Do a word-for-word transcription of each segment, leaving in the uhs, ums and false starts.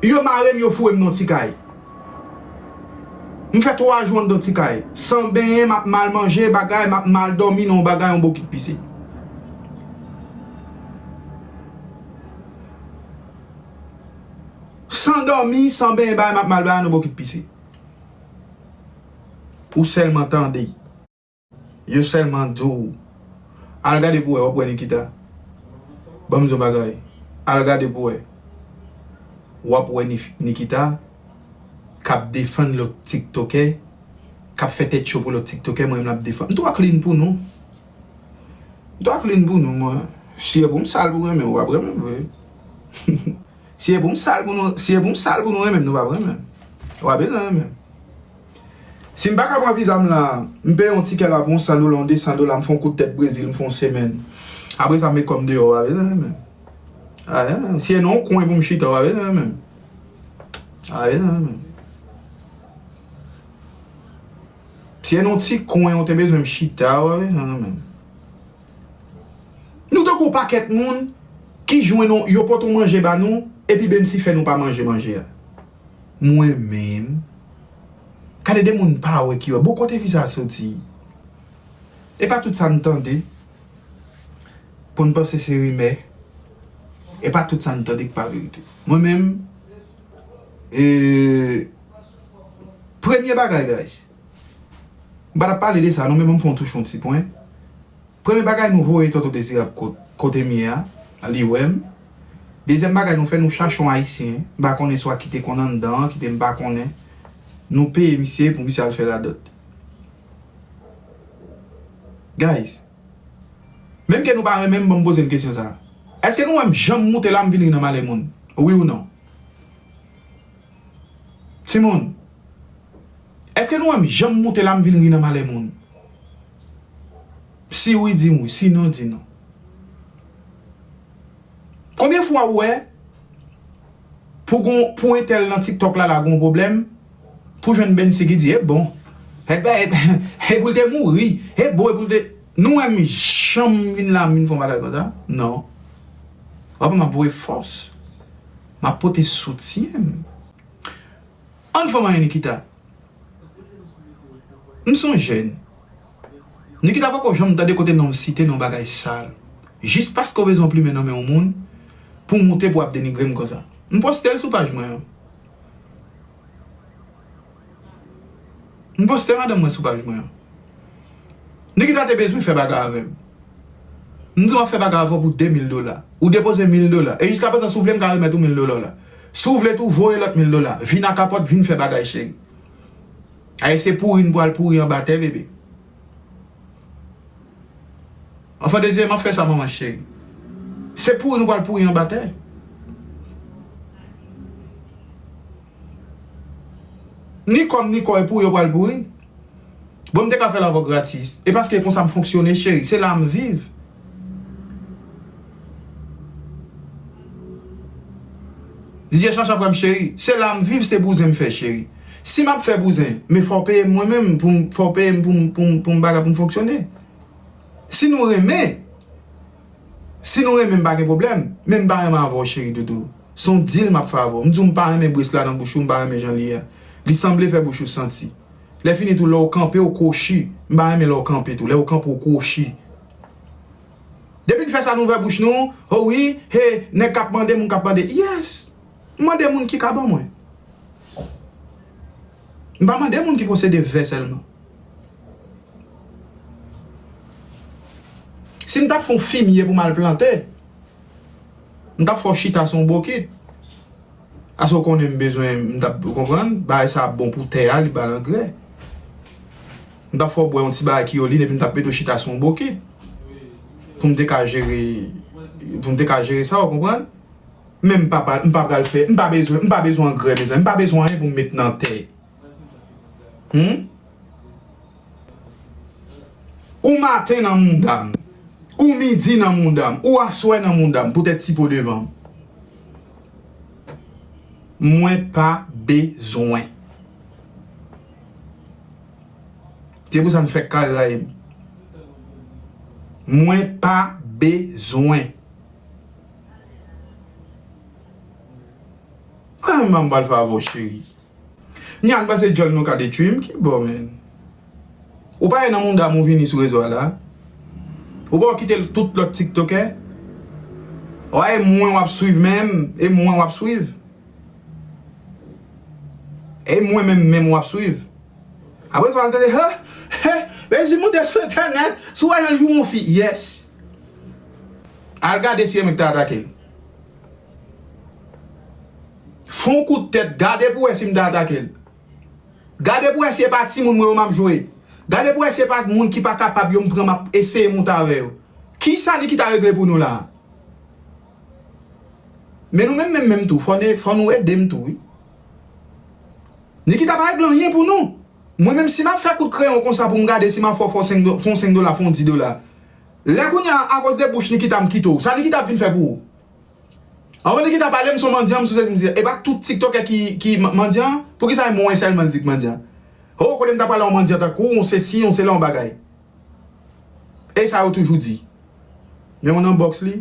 Yo mare m, yo foure m nan ti kay. M fè twa jou anndan ti kay. San benyen, m ap mal manje, bagay, m ap mal dòmi nan yon bagay, yon bokit pise. San dòmi, san benyen, bagay, m ap mal bagay nan bokit pise. Ou sèlman tande. Yo sèlman di w, al gade pou wè, w ap wè Nikita. Ban m di w bagay. Al gade pou wè. W ap wè Nif-, Nikita k ap defann lòt tiktokè, k ap fè tèt cho pou lòt tiktokè, mwen menm l ap defann. M tou ak li n pou nou. M tou ak li n pou nou, mwen. Si e pou m sal pou renmen, w ap renmen m vre. Si e pou m sal pou nou, si e pou m sal pou nou renmen m, nou p ap renmen m. W ap bezwen renmen m. Si m pa ka pran viza m la, m peye yon tikè la pou yon san dola, yon de san dola, m fè yon kout tèt Brezil, m fè yon semèn. Apre sa, m met kò m deyò, w pa bezwen renmen m. A, si e nan yon kwen pou m chita, w pa bezwen renmen m. W pa bezwen renmen m. Si e nan yon ti kwen, ou te bezwen m chita, w pa bezwen renmen m. Nou tankou pakèt moun ki jwenn yon, yo pote yon manje ba nou, epi Bensi fè nou pa manje manje a. Mwen menm, gade de moun pa wè ki wè. Bon, kote fi sa soti? E pa tout sa n tande pou n panse se rimè. E pa tout sa n tande ki pa verite. Mwen menm, e, premye bagay, guys, m pa t ap pale de sa, non, men ban m fè yon touche yon ti pwen. Premye bagay nou voye Tonton Dezirab kot-, kote m ye a, li wè m. Dezyèm bagay nou fè, nou chache yon Ayisyen, m pa konnen swa ki te konn anndan an, ki te m pa konnen. Nou peye misye pou misye al fè radòt. Guys, menm ke nou pa renmen m, ban m poze n kesyon sa a. Èske nou wè m janm moute la m vin ri nan malè moun? Wi ou non? Timoun, èske nou wè m janm moute la m vin ri nan malè moun? Si wi, di m wi. Si non, di non. Konbyen fwa ou wè pou gon, pou entèl nan TikTok la, la gon pwoblèm, pou jwenn Bensi ki di, e bon. E ben, e pou l te mouri. E bon, e pou l te. Nou wè m janm vin la, m vin fè yon bagay konsa? Non. W ap wè m ap voye fòs. M ap pote soutyen m. Ann fè m anyen, Nikita. M se yon jèn. Nikita poko janm tande kote non m site nan yon bagay sal. Jis paske w bezwen plimen nan men yon moun pou w moute pou w ap denigre m konsa. M poste l sou paj mwen an. M poste madanm mwen sou paj mwen an. Nikita te bezwen fè bagay avè m. M di w m ap fè bagay avè w pou de mil dola. Ou depoze mil dola. E jiskaprezan, si w vle, m ka remèt ou mil dola w la. Si w vle tou, voye lòt mil dola. Vin ak kapòt, vin fè bagay, cheri. Ay, se pouri n pral pouri anba tè, bebe. Anfen de Dye, m ap fè sa, manman cheri. Se pouri nou pral pouri anba tè. Ni kò m, ni kò e pouri yo pral pouri. Bon, m te ka fè l avè w gratis. E paske e konsa m fonksyone, cheri. Se la m viv. Didye Chanchafrè m cheri, se la m viv, se bouzen m fè, cheri. Si m ap fè bouzen, men fò w peye m mwen menm, pou m, fò w peye m pou m, pou m, pou m bagay, pou m fonksyone. Si nou renmen, si nou renmen, m pa gen pwoblèm, men m pa renmen avè w, cheri doudou. Se yon dil m ap fè avè w. M di w m pa renmen bris la nan bouch ou, m pa renmen jan li ye a. Li sanble fè bouch ou santi. Lè fini tou, lè w kanpe, w kwochi. M pa renmen lè w kanpe tou. Lè w kanpe, w kwochi. Depi n fè sa, n ouvè bouch nou, o wi, he, nèg k ap mande, moun k ap mande. Yes! M mande moun ki ka ban mwen. M pa mande moun ki posede vè sèlman. Si m t ap fè yon fimye pou m al plante, m t ap fè w chita sou yon bokit. Paske w konnen m bezwen, m t ap, ou konprann? Bagay sa ap bon pou tè a, li ba l angrè. M t ap fè w bwè yon ti bagay ki olin, epi m t ap mete w chita sou yon bokit. Pou m te ka jere, pou m te ka jere sa, ou konprann? Men m pa, pa, m pa pral fè, m pa bezwen, m pa bezwen angrè, mezanmi, m pa bezwen anyen pou m met nan tè. Hmm? Ou maten nan mouda m, ou midi nan mouda m, ou aswè nan mouda m, poutèt ti po devan m. Mwen pa bezwen. Se pou sa m fèk kare rayi m. Mwen pa bezwen. Sa m pral fè avè w, cheri. Nyan, m panse djòl nou ka detwi m, ki bò, men. Ou pa wè nan mouda m ou vini sou rezo a la. Ou pa wè kite tout lòt tiktokè. Ou wè e mwen w ap swiv menm, e mwen w ap swiv. E mwen menm, menm w ap swiv. Apre sa, w al tande, ha, ha, Bezi moute sou entènèt, si w wè jan l joure yon fi, yes. Al gade si e mwen ki ta atake l. Fè yon kout tèt, gade pou wè si m ta atake l. Gade pou wè si e pa timoun mwen yo m ap jwe. Gade pou wè si e pa moun ki pa kapab yo m pran m ap eseye moute avè yo. Kisa Nikita regle pou nou la? Men nou menm, menm, menm tou, fò, ne, fò nou ede m tou, wi. Nikita pa regle anyen pou nou. Mwen menm, si m ap fè kout kreyon konsa pou m gade si m ap fè w fè w senk do-, fè w senk dola, fè w dis dola. Lè kounye a, akoz de bouch Nikita, m kite w. Sa Nikita ap vin fè pou ou? Anvan Nikita pale, m se yon mandyan, m se yon sesi, m se, e pa tout tiktokè ki, ki ma-, mandyan? Poukisa e mwen sèlman l di k mandyan? Ho, kote m ta pale yon mandyan tankou w, yon sesi, yon sela, yon bagay. E sa yo toujou di. Men w nan bòks li.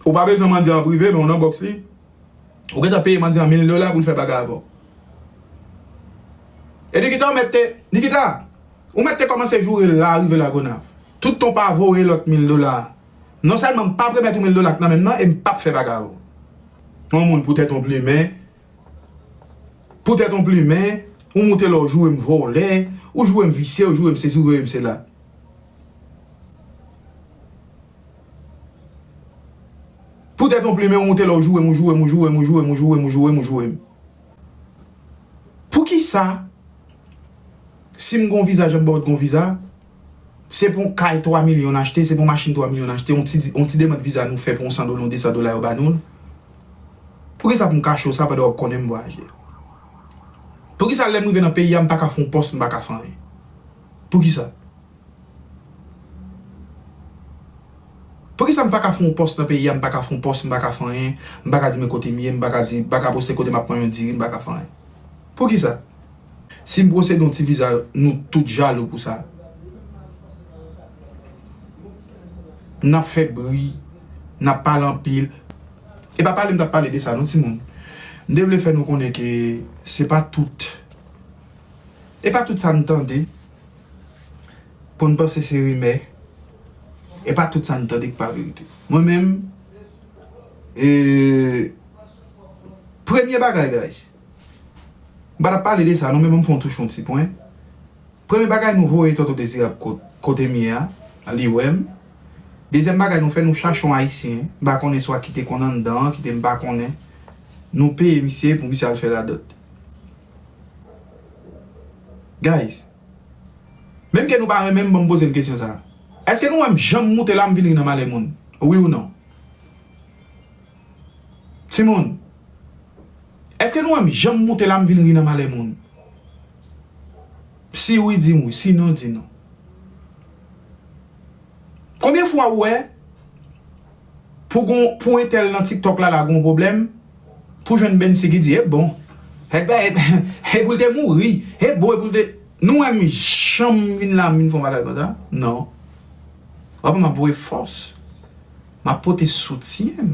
Ou pa bezwen mandyan an prive, men w nan bòks li. Ou gentan peye mandyan an mil dola pou l fè bagay avè w. E Nikita, ou mèt te, Nikita, ou mèt te kòmanse joure l la, rive Lagonav. Tout tan w pa voye lòt mil dola a. Non sèlman m p ap remèt ou mil dola k nan men m nan, e m p ap fè bagay avè w. Yon moun poutèt yon plimen, poutèt yon plimen, ou moute la, ou joure m vòlè, ou joure m visye, ou joure m sesi, ou joure m sela. Poutèt yon plimen, ou moute la, ou joure m, ou joure m, ou joure m, ou joure m, ou joure m, ou joure m, ou joure m. Poukisa, si m gon viza, jan m ba w gon viza, se pou yon kay twa milyon n achte, se pou yon machin twa milyon n achte, yon ti, yon ti demann viza nou fè pou yon san dola, yon de san dola yo ba nou l? Poukisa pou m kache w sa pandan w ap konnen m vwayaje? Poukisa lè m rive nan peyi a, m pa ka fè yon pòs, m pa ka fè anyen? Poukisa? Poukisa m pa ka fè yon pòs nan peyi a, m pa ka fè yon pòs, m pa ka fè anyen, m pa ka di men kote m ye, m pa ka di, m pa ka poste kote m ap pran yon diri, m pa ka fè anyen? Poukisa? Si m posede yon ti viza, nou tout jalou pou sa. N ap fè bri, n ap pale anpil. E pa pale m t ap pale de sa, non, timoun. M te vle fè nou konnen ke se pa tout, e pa tout sa n tande pou n panse se rimè. E pa tout sa n tande ki pa verite. Mwen menm, e, premye bagay, guys, m pa t ap pale de sa, non, men ban m fè yon touche yon ti pwen. Premye bagay, nou voye Tonton Dezirab kot-, kote m ye a, li wè m. Dezyèm bagay, nou fè nou chache yon Ayisyen, m pa konnen swa ki te konn anndan an, ki te m pa konnen. Nou peye misye pou misye al fè radòt. Guys, menm ke nou pa renmen m, ban m poze n kesyon sa a. Èske nou wè m janm moute la, m vin ri nan malè moun? Wi ou non? Timoun, èske nou wè m janm moute la, m vin ri nan malè moun? Si wi, di m wi. Si non, di non. Konbyen fwa ou wè pou gon, pou entèl nan TikTok la, la gon pwoblèm, pou jwenn Bensi ki di, e bon, e ben, e pou l te mouri, e bon, e pou l te, nou wè m janm vin la, m vin fè yon bagay konsa? Non. W ap wè m ap voye fòs. M ap pote soutyen m.